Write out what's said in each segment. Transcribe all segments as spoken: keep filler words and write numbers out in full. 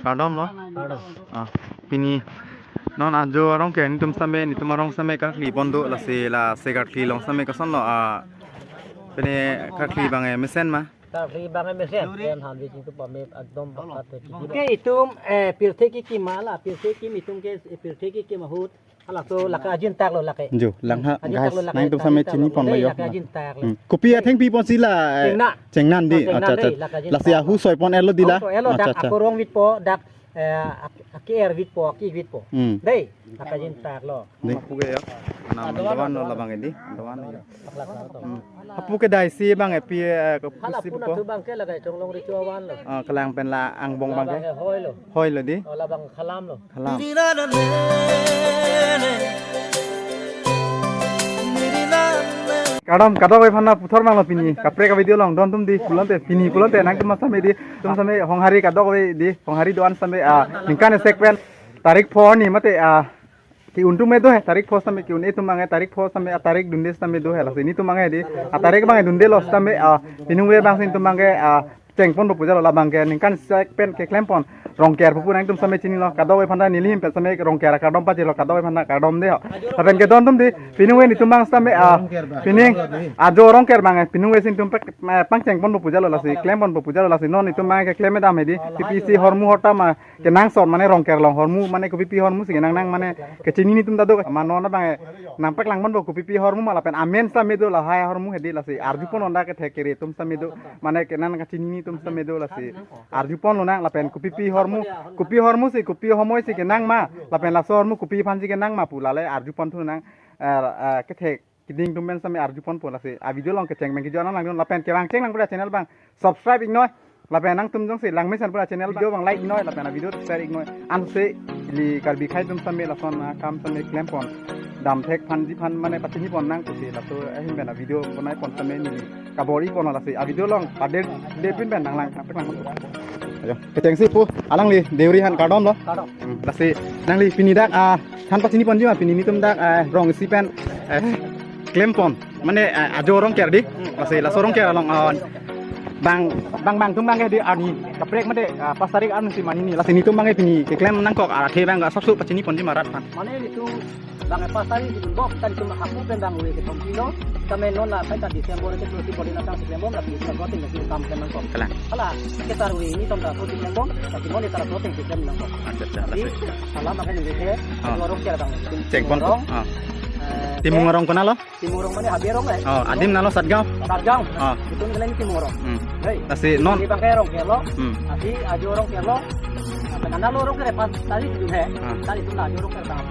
Kardom lo. Ah, pini non ajo arong ke netum same, netum arong same karkli pon do, lasi la se karkli along same koson lo, ah, pini karkli abang, eh, mesen ma? Karkli abang mesen. Pen han vijing tu pame ekdom bakat tu. Ke itum, eh, pirthe kekim ma la, pirthe kekim itum ke, eh, pirthe kekim ahut. Halaso lake ajin tak lo lake. Jo, lang ha, ajin guys, tak lo lake, nangtum same chini pon lo yo. Lake ajin tak lo. Hmm. Kopi athengpi ponsi la, eh, chengnan. Chengnan di. Oh, chengnan. Acha, acha. Lake ajin tak lo. Lasi ahu soi pon-et lo di la. Ahu soi-et lo. Acha, dak acha. Akorong vit po, dak, eh, ak-, aker vit po, aki vit po. Hmm. Dei, lake ajin tak lo. Dei. Mapu ke ya. Nam doan lo labang di. Doan lo ya. Hmm. Hapu ke daisi abang, eh, pi, eh, ke hala pusi pupo. Hala puna tu abang ke lake Chonglong Recho avan lo. Ah, kelang pen la angbong abang ke. Labang ke hoi lo. Hoi lo di. Oh, labang khalam lo. Khalam. Kardom, kadokave aphan puthot mang lo pini. Kaprek a-video along don atum di pulote, pini pulote nangtum same di. Tum same Honghari kadokave di. Honghari doan same, ah, ningkan isi pen tarik pho ni mate, ah, ke-un atum do he, tarik pho same ke-un atum abang, tarik pho same, ah, tarik dunde same do he, lasi netum abang di, ah, tarik abang dunde lo same, ah, piningve abang si netum abang, ah, cheng pon do puja lo labang ke, ningkan isi pen keklem pon Rongker pupu nangtum same chini lo, kadokave aphan neli ahin pen same Rongker akardom pajir lo, kadokave aphan kardom de ho. Lapen ke don atum di, piningve netum abang same, ah, pining ajo Rongker abang, piningve si netum pek, eh, pangcheng pon do puja lo lasi, klem pon do puja lo lasi, non netum abang keklem dam he di, P P C hormu horta ma, kenangsot mane Rongker along hormu mane kopipi hormu si kenang nang mane kechini netum ta do. Mane non abang nangpaklang pon do kopipi hormu ma lapen amen same do lahai hormu he di lasi arju pon non dak kethek kere atum same do mane kenang kachini netum same do lasi arju pon lonang lapen kopipi hormu kopi hormu si kopi homoi si kenang ma lapen laso hormu kopi aphan si kenang ma pu lale arju pon thu nang, eh, eh, kethek keding atum pen same arju pon po lasi a-video along kecheng abang kejor nang lang lapen kevang cheng lang pura channel abang subscribe iknoi lapen nangtum jongsi langmesen pura channel video abang like iknoi lapen a-video share iknoi ansi ili Karbi akhei atum same lason akam same klem pon dam thek aphan ji aphan mane pachini pon nang pusi laso ahin pen a-video bonai pon same neli kabor-i pon lasi a-video along padet de pin pen nang lang pek lang. Ayo, kechengsi pu alangli Deuri aphan kardom lo. Kardom. Hmm, lasi nangli pini dak, ah, than pachini pon ji ma pini netum dak, eh, rong isi pen, eh, klem pon. Mane, eh, ajo Rongker di. Lasi laso Rongker along, ah, bang, bang, bang atum abang ke di arni kaprek mate, ah, pas tarik arni si mane ni. Lasi netum abang ke pini keklem nangkok, ah, athe abang ke sapso pachini pon ji ma rat aphan. Mane netum abang pas tarik di bom, kan netum hapu pen abang we kethom kilo. Kami non la pen ta December ke dua puluh bodi natang si klem bom, lagi kita voting lagi kam klem nangkok. Kalang. Hala, kita rui netum ta voting klem bom, lagi non kita voting si klem nangkok. Acha, acha, jadi, lasi. Hala makanya ni ke, ah, ajo Rongker abang. Cheng pon. Timung arong. Ah. Eh, Timung arong kona lo? Timung arong mane Habe arong, eh. Oh, adim nalo Satgaon. Satgaon. Ah. Itum kena ni Timung arong. Hmm. Hei. Lasi non. Ini pakai Rongker lo. Hmm. Lasi ajo Rongker lo. Apa nana lo Rongker pas tarik itu he. Ah. Tarik itu lah ajo Rongker abang.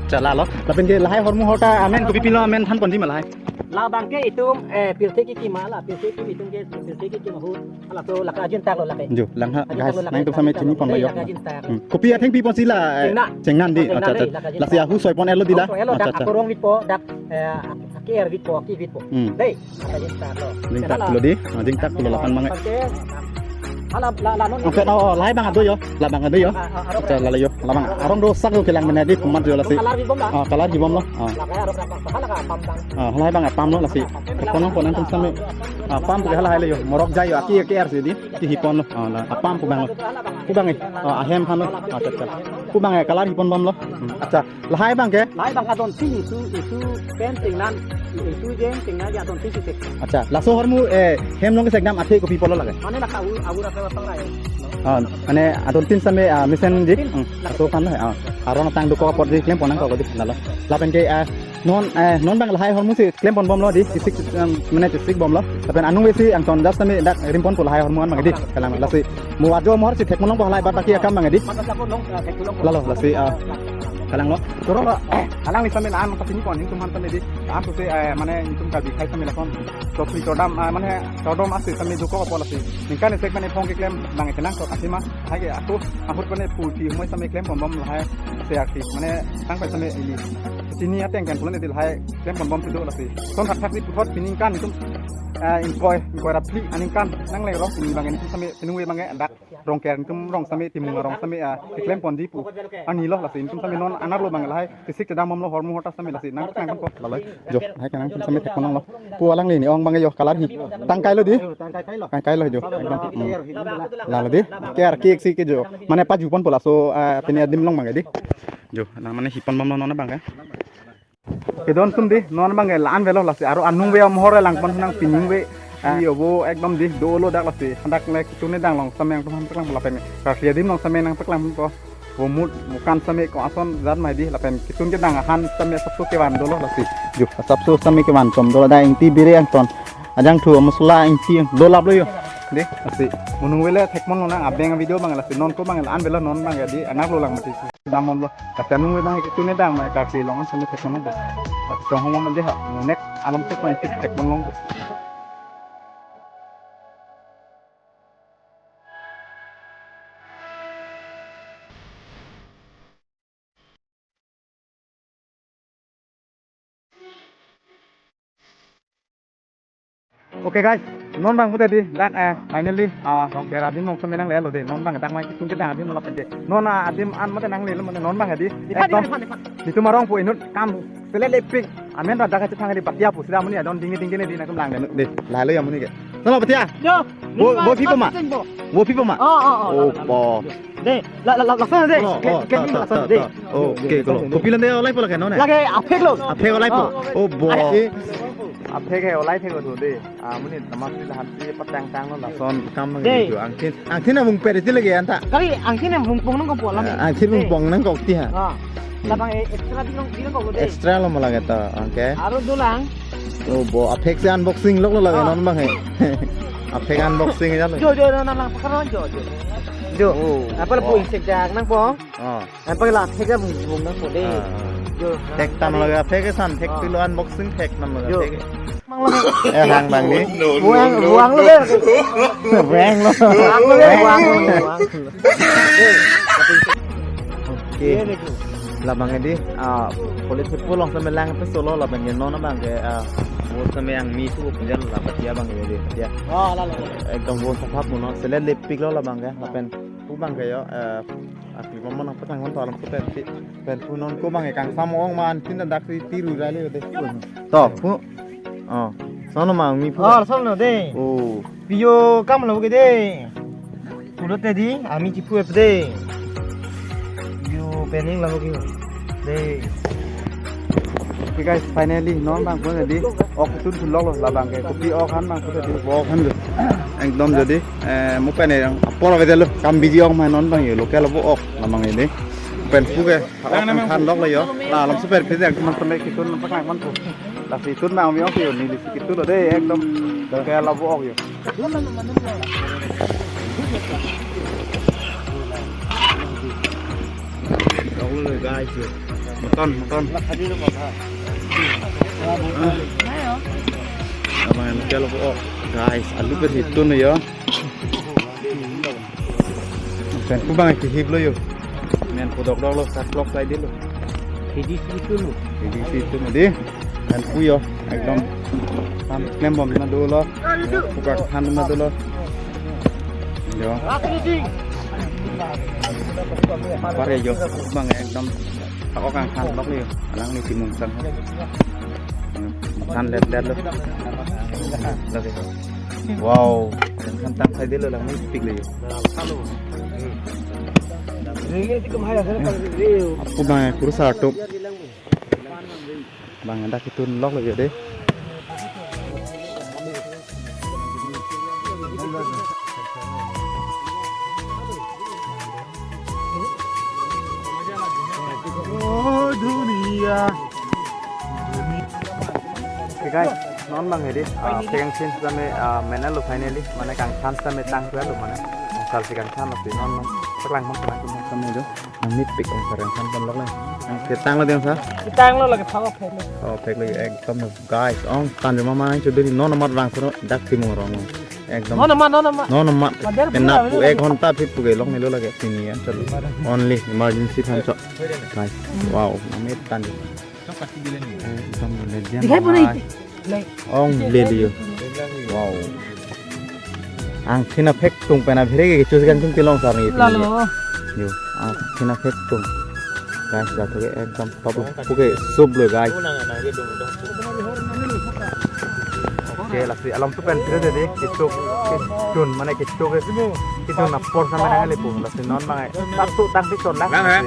Chala lo. Lapen ke lahai hormu horta amen kopipi lo amen than pon ji ma lahai. Labang ke itum, eh, pirthe kekim ma la, pirthe kekim itum ke, pirthe kekim ahut. Halaso lake ajin tak lo lake. Jo, lang ha, ajin guys, tak lo lake. Nangtum same chini pon lo yo. Lake ajin tak. Hmm. Kopi athengpi ponsi la, eh, chengnan. Chengnan di. Oh, chengnan. Acha, di, acha. Lake ajin tak. Lasi ahu soi pon-et lo di la. Ahu soi-et lo, acha, dak acha. Akorong vit po, dak, eh, aker vit po, aki vit po. Hmm. Dei. Ajin tak lo. Jing tak lo di, ah, jing tak lo lapan mang. Hala, la, la, non. Oke, oh, oh, lahai abang ado yo, la abang ado yo. Ah, ah, arong. Acha, lalo yo, la abang. Arong do sak yo kelang mena di, kumat yo lasi. Kalar di bom la. Ah, kalar di bom lo. Ah. Lake arong dak, hala ka apam abang. Ah, lahai abang apam lo lasi. Pon nang pon nangtum same. Ah, apam pu halahai lo yo, morok jai yo, aki, aki er si di, ki hipon lo. Ah, la, apam pu abang lo. Pu abang eh. Ah, ahem aphan lo. Ah, acha, acha. Pu abang eh, kalar hipon bom lo. Hmm, acha. Lahai abang ke? Lahai abang adon tin isu, isu pen chengnan, isu jeng chengnan ya adon tin isu. Acha, laso hormu, eh, hem along kesek dam athe kopi pulo lake. Mane lake ahu, ahu rasa pasang rai. Ah, mane adon tin same, ah, mesen ji. Tin. Hmm, laso aphan lo, ah, arong tang dokok apot ji klem pon nangkok di, lalo. Lapen ke, ah, non, eh, non abang lahai hormu si klem pon bom lo di, chesik, em, mane chesik bom lo. Lapen anung vesi angton jas same dak rim pon po lahai hormu an abang di, kalang lasi. Mo ajo mohor si thek mo long po halahai bad baki akam abang di. Lalo, lasi, ah, kalang lo. Choro lo, eh, alangli same la-an pachini pon netum aphan same di. La-an pusi, eh, mane netum Karbi akhei same lason. Chokri chodam, ah, mane chodam asi same dokok apot lasi. Ningkan isi pen ephong keklem abang kenangkok athema. Hai ke ako ahut mane pu pi homoi same klem pon bom lahai. Se aki, mane tang pen same ili. Pini ateng kan pulang edil hai klem ponbom si do lasi. Son thakthak si puthot pini kan itum, eh, ingkoi, ingkoi ra phli aningkan nangle rong pini abang itum same peningve abang dak Rongker itum rong same Timung arong same, ah, keklem ponji pu. Ani lo lasi itum same non anak lo abang lahai. Kisik kedam bomlo hormu hota same lasi nangpaklang ponpo. Lalo jo, hai kanang itum same thek ponlonglo. Pu alangli ne-ong abang jo kalar hi. Tangkai lo dei. Tangkai lo jo. Ekdom. Hmm. Lalo dei. Ker kik si ke jo. Mane paju ponpo laso, ah, pini adim along abang dei. Jo, nang mane hi ponbomlo non abang ke. Kedon sum dei, non abang ke la-an avelo lasi, aro anung ave amahor lang pon nang peningve, ah, yo bo ekdom dei, dolo dak lasi, hadak le ketun kedang along, same nangtum aphan paklang lapen, karsi adim along same nangpaklang ponpo, bo mut, mukan same ko ason jat mai dei, lapen ketun kedang ahan same asapso kevan dolo lasi, jo, asapso same kevan som dolo da ingti biri angton, ajangthu, amasala ingti, dolaplo jo, dei, lasi, mo nung ave le thek ponlonang, abeng video abang lasi, non ko abang la-an avelo non abang ke dei, anak lo lang mati. Dam bomlo. Kata nung abang ketun kedang mai karsi along same thek ponlong. Tong hong mama dei ha. Next alom thek mai thek ponlong. Okay guys, non abang pute dei, dak, eh, finally, ah, Rongker adim along same nanglelo dei, non abang dak mai ketun kedang adim along dei. Non, ah, adim an mate nanglelo mane non abang dei. Ekdom. Itum arong pu inut kam selet lepik. Amen ra dak kachethang dei Patia pu sida amonit adon dingding dingding dei nangtum lang dei. Dei, lalo ya amonit ke. Nalo Patia. Yo. Bo, bo pi poma. Bo pi poma. Oh, oh, oh. Oh, po. Dei, la, la, la, lason dei. Oh, oh, ke, ke, ta, ta, lason ta, dei. Ta. Oh, okay, kalau. Kopi lande olai po lake non, eh? Lake aphek lo. Aphek olai po. Oh. Oh, bo. Aphek ke olai thek lo dei. Ah, amonit tamas si lahan si patang tanglo lason kam nang dei. Angthin, angthin abang peri ti lagi anta. Kali angthin abang pong nangkok po alam. Ah, angthin abang pong nangkok ti ha. Ah. Labang e-, extra di nang, di nangkok dei. Extra lo malah kata, okay. Aro dolang. Oh, bo, aphek si unboxing loklo lagi non abang he. Aphek unboxing aja lo. Jo, jo, nang, nang, nang, pakar jo, jo. Jo. Oh. Apa lo, oh, bu insek jak nang po? Oh. Apa la aphek abang, abang nangkok dei. Ah. Jo. Thek tam lagi aphek san, thek, ah, pilo unboxing thek tam lagi. Jo. Aphek. Mang lo. Eh, hang abang dei. Buang, buang lo dei. Buang lo. Buang lo dei, buang lo, buang lo. Okay. Labang dei, ah, police pu along same lang pe solo labang ke non abang ke, ah, bo same angmi thu pujan la Patia abang ke dei, Patia. Oh, la, la, la. Ekdom bo asap mo non, selet lepik lo labang ke, lapen pu abang ke yo, eh, akli mama nangpaklang ponpo alam ke pen si, pen pu non ko abang ke kangsam ong ma angthin dak si tiru rai le dei. To, pu. Oh, sono ma angmi pu. Oh, sono dei. Oh. Video kam lo ke dei. Pulote dei, angmi chiphu ep dei. Video pending lo ke dei. Okay guys, finally non abang pute dei. Ok tun thuloklo labang ke. Kopi ok han abang pute dei. Ok han lo. Ekdom jo dei. Eh, mo pen e apor ave lo. Kam busy ok mai non abang yo. Local lo bo ok labang dei. Pen pu ke. Ok han loklo yo. La alam super phe jak man pame ketun paklang ponpo. Lasi ketun abang mi ok yo neli si ketun lo dei ekdom. Ke la bo ok yo. Ok lo guys yo. Maton, maton. Ah. Abang ke lo ok. Guys, alu ke ketun yo. Pen pu abang kihip lo yo. Men pu dokdok lo, sat klok sai dei lo. Kg si ketun lo. Kg si ketun lo dei. Pen pu yo, ekdom. Sam klem bom na dolo. Pu kangthan na dolo. Yo. Pare yo, pu abang ekdom. Ako kangthan lok yo. Alangli Timung sang. Than let let lo. Lagi. Wow, kangthan tang sai dei lo lang ni tik le. Apu abang kursa tok. Abang dak ketun lok lo dei. Oh, dunia. Okay guys, non abang dei, ah, pegang sin same, ah, mena lo finally, mane kangthan same tang lo mane, kal si kangthan lo si non abang, paklang man paklang same do, nang nitpik ong kangthan pon lok lang, nang ketang lo dei sa? Ketang lo lagi phago phek lo. Oh, phek lo ekdom lo guys, ong tan jo mama nang chudri non amat rang sono dak Timung arong lo. Ekdom. Non amat, non amat. Non amat. Padahal ena pura pu ek ghonta phit pu ke lok nelo lagi pini ya, chalo. Only emergency phan so. Guys, wow, amit tan jo. একদম legend. Dikhai pura hai. Iti. Like. Ong leliyo. Wow. Angthin aphek tung pen abhire ke choose kan tung tilong sar ni. Lalo. Yo, angthin aphek tung. Guys, jatu ke ekdom top lo. Puke sub lo, guys. Okay, lasi alam tu pen phire dei, kechok, kechun, mane kechok ke, kechun apor sampai nang lepo, lasi non mangai. Satu tang si chon lang. Lang, eh?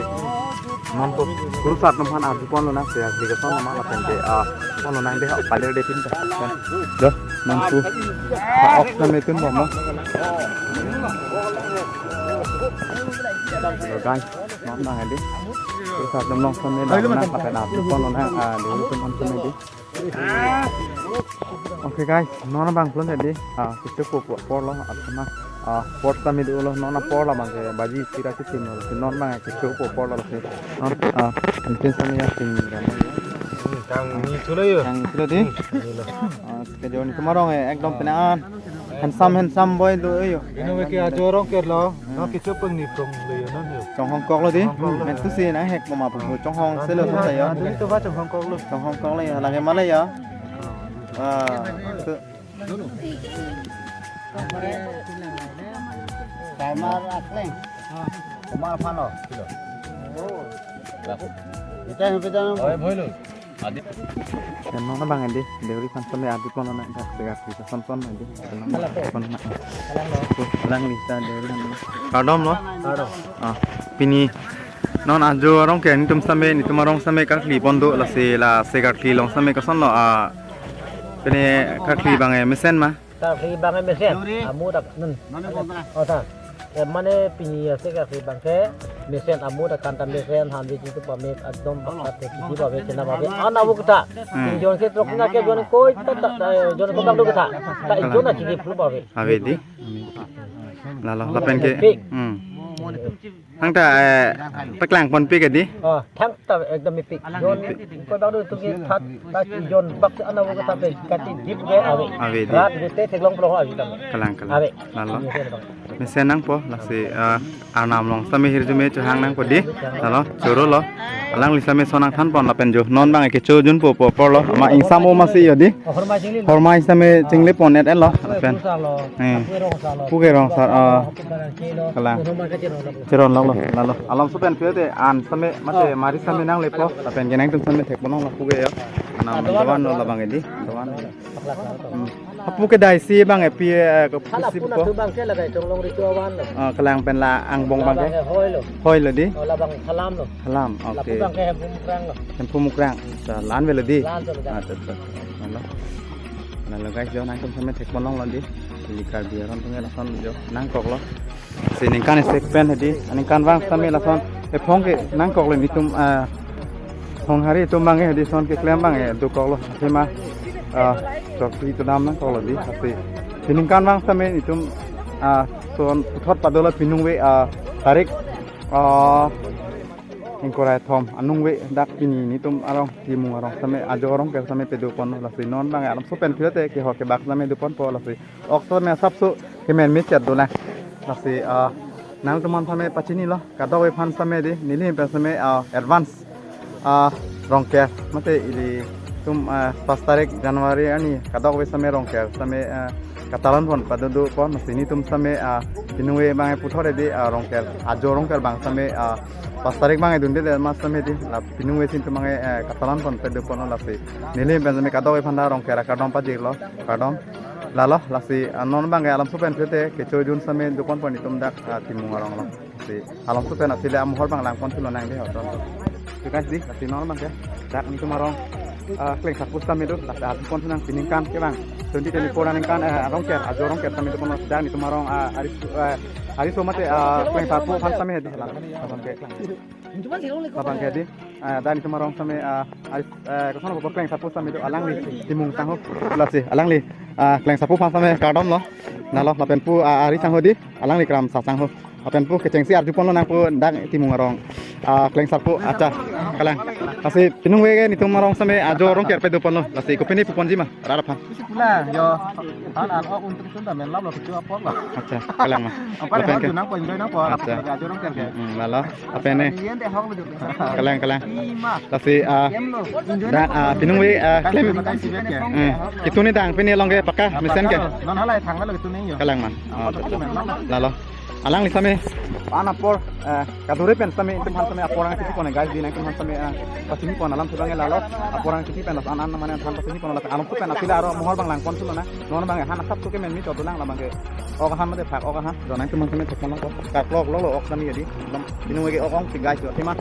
Non to, kurusat non aphan arju pon lonang, si asli ke son nama lapen ke, ah, pon lonang dei, palir dei pin ta. Do, non pu, ha, ok sampai tun bom, no? So, guys, non mangai dei. Kurusat non long sampai, ayo, nang, lapen arju pon lonang, ah, dei, pun on sampai dei. Okay guys, non abang pulo jadi, ah, kechokpo apor lo, atma, ah, apor tame dolo, non apor lo abang ke baji sira si tim lo, non abang kechokpo apor lo, non, ah, mungkin sampai ya tim kan. Kang ni chulo yo. Kang chulo dei. Ah, ke jo netum arong eh, ekdom penang an. Handsome, handsome boy do yo. Ino ke ajo arong ke lo. No, kechok peng ni prong le yo non yo. Chonghong kok lo dei. Chonghong kok lo. Men tu si nang hek mo ma pu chonghong se lo tu sa yo. Adu itu ba chonghong kok lo. Chonghong kok lo yo. Lagi mana ya? Ah, tu. Timer akleng. Kumar phano. Kita yang kita. Oh, boy lo. Adi. Pen non abang dei, Deuri aphan sampai arju pon lonang, dak segak kita son son dei. Pon na. Alangli ta Deuri aphan. Kardom lo. Kardom. Ah, pini non ajo arong ke netum sampai, netum arong sampai karkli pon do, lasi la se karkli along sampai koson lo, ah, pini karkli abang eh mesen ma. Karkli abang mesen. Yuri. Amu dak nun. Nani bom na. Oh, ta. Eh, mane pini ase karkli abang ke mesen, amu dak kan ta mesen, handi itu pamit, ekdom bakat ke, kiji babe, chena babe. Ana bu kita. Hmm. Jon ke trok na ke jon koi ta, ta, ta, jon ko bang do kita. Ta jon na chiji plu babe. Ave dei. Lalo, lapen ke. Pik. Hmm. Thangta, eh, paklang ponpik dei. Ah, thangta ekdom pik. Jon koi bang do itu ke that, ta jon bak ana bu kita pe, kati dip ke ave. Ave dei. Rat gute theklong plo ave tam. Kalang, kalang. Ave. Lalo. Mesen abang. Mesen nangpo, lasi, eh, arnam along sampai hirjume chohang nangpo dei. Lalo, choro lo. Alangli sampai son nangthan pon lapen jo. Non abang kecho junpo po apor lo. Ma ingsam o masi yo dei. Hormai sampai chingle pon et et lo. Lapen. Eh. Puke rong sar, ah. Kalang. Cheron lo lo. Lalo. Alam supen pio te an sampai mate mari sampai nang lepo. Lapen ke nangtum sampai thek ponong lo puke yo. Anam doan lo labang dei. Doan. Hmm. Apu kedai si abang eh pi, eh, ke hala pusi puna po. Tu abang ke lagai chonglong ritu awan lo. Ah, kalang pen la angbong abang ke. Labang ke hoi lo. Hoi lo dei. Oh, labang salam lo. Salam. Lapu okay. Abang ke Hemphu Mukrang lo. Hemphu Mukrang. Sa lan velo dei. Lan velo dei. Ah, tet, tet. Lalo. Lalo guys, jo nangtum sampai thek ponong lo dei. Ili Karbi aron atum lason jo nangkok lo. Si ningkan isi pen hedi, ningkan vang sampai lason ephong ke nangkok lo netum, ah, Honghari atum abang hedi son keklem abang eh dokok lo, sema, ah, trophy kedam nangkok lo dei, lasi. Si ningkan vang sampai netum, ah, son puthot pado lo pinung ave, ah, tarik, ah, ingkoi ra kethom anung ave dak pini netum arong Timung arong sampai ajo arong ke sampai pado pon lo, lasi non abang alam supen phire te kehor kebak sampai do ponpo lasi. Ok sampai asapso kemen mechat dolang. Lasi, ah, nangtum aphan sampai pachini lo. Kadokave aphan sampai dei, neli pen sampai, ah, advance, ah, Rongker. Mate ilitum, ah, pas tarik January arni kadokave sampai Rongker. Sampai, ah, katalon pon pado do pon. Lasi netum sampai, ah, pinung ave abang puthot dei, ah, Rongker. Ajo Rongker abang sampai, ah, pas tarik abang dunde dei ma sampai dei. La pinung ave si netum abang, eh, katalon pon pado pon lo lasi. Neli pen sampai kadokave aphan ta Rongker akardom pajir lo. Kardom. Lalo, lasi, ah, non abang ke alam supen phire te, kecho jun sampai do ponpo netum dak, ah, Timung arong lo. Si, alam supen asile amohor abang lang pon thu lonang dei hoton. Tu guys dei, lasi non abang ke, dak netum arong, ah, Klengsarpo sampai do, lasi arju pon thu nang si ningkan ke abang. Twenty twenty-four aningkan, eh, Rongker, ajo Rongker sampai do pon lo, dak netum arong, ah, Aris, eh, Ariso mate, ah, Klengsarpo aphan sampai dei, lang, abang ke. Abang ke dei, ah, dak netum arong sampai, ah, Aris, eh, koson ko Klengsarpo sampai do alangli Timung sangho. Lasi, alangli, ah, Klengsarpo aphan sampai kardom lo. Lalo, lapen pu, ah, Ari sangho dei, alangli Kramsa sangho. Lapen pu kechengsi arju pon lonang pu dak Timung arong. Ah, Klengsarpo, acha. Kalang. Lasi pinung ave ke netum arong same ajo arong kerpe doponlo. Lasi kopine puponji ma rat aphan? Isi pulang yo. Han an ok un tum tum ta men lap lo kecho apor lo. Acha, kalang ma. Apa Lapen han ke? Junang po enjoy nang po. Acha. Ajo arong kerpe. Hmm, lalo. Lapen ne? Yen de hok lo jok. Kalang, kalang. Ima. Lasi, ah, Yen lo. Enjoy dan, nang po. Ah, pinung ave, ah, Kan klem. Makan si bek ya. Hmm. Ketuni dang pine along ke paka mesen ke? Non halai thang lo ketuni yo. Kalang ma. Oh, Apa betul. Lalo. Alangli same an apor, eh, kadure pen same itum aphan same apor nangkipon guys, di nangtum aphan same, eh, pasinipon alam thu abang lalo, apor nangkipi pen an an mane aphan pasinipon la along pen aphi la aro mohor abang langpon thu lonang, non abang han asap thu ke men mi chotu lang labang ke. Ok han mate phak ok han, jo nangtum aphan same thek lang ko. Kak lok lok lo ok same di. Dam pinung ave ke ok ong si guys, yo tema,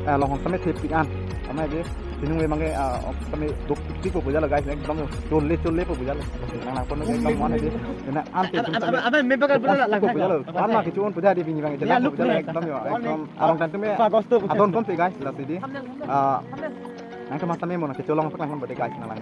eh, long same thep pik an. Ama ke pinung ave abang ke, ah, ok same duk tik tik po puja lo guys, ekdom chole chole po puja lo. Nang langpon ke ekdom mon di. Ena ante Apa, apa, apa, apa, main bakal bola lang, lang, lang. Puja lo. An ma kecho-un puja di pini abang ke. Ya, look puja lo, ni. Ekdom yo, ekdom. Arong tan tum ya. Pak Gosto. Adon kom te guys, lasi di. Ah, nangtum aphan same mo nang kecho long pak lang bade guys nang lang.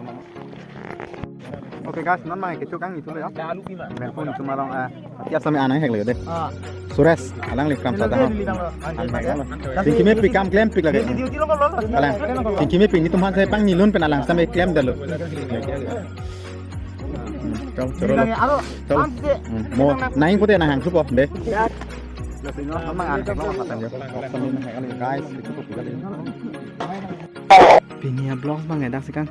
Okay guys, non abang kecho kang itu lo ya. Ya, look ni ma. Nelpon cuma long, ah, tiap same an nang hek lo de. Ah. Suresh, alangli kam sa dah. Ini lo, ini lo. An hek lo. Tingki mepik kam klempik lagi. Di, di, di, lo, lo, lo. Kalang. Tingki mepik netum aphan same pangni lun pen alang same klemdetlo. Hmm, chalo, chalo. Bilang ya, aro, Chalo. Ante. Hmm, mo, nang pute nang hang supo, de. Ya. Guys, itu kok. Pini a-vlog abang ya, dak si kang.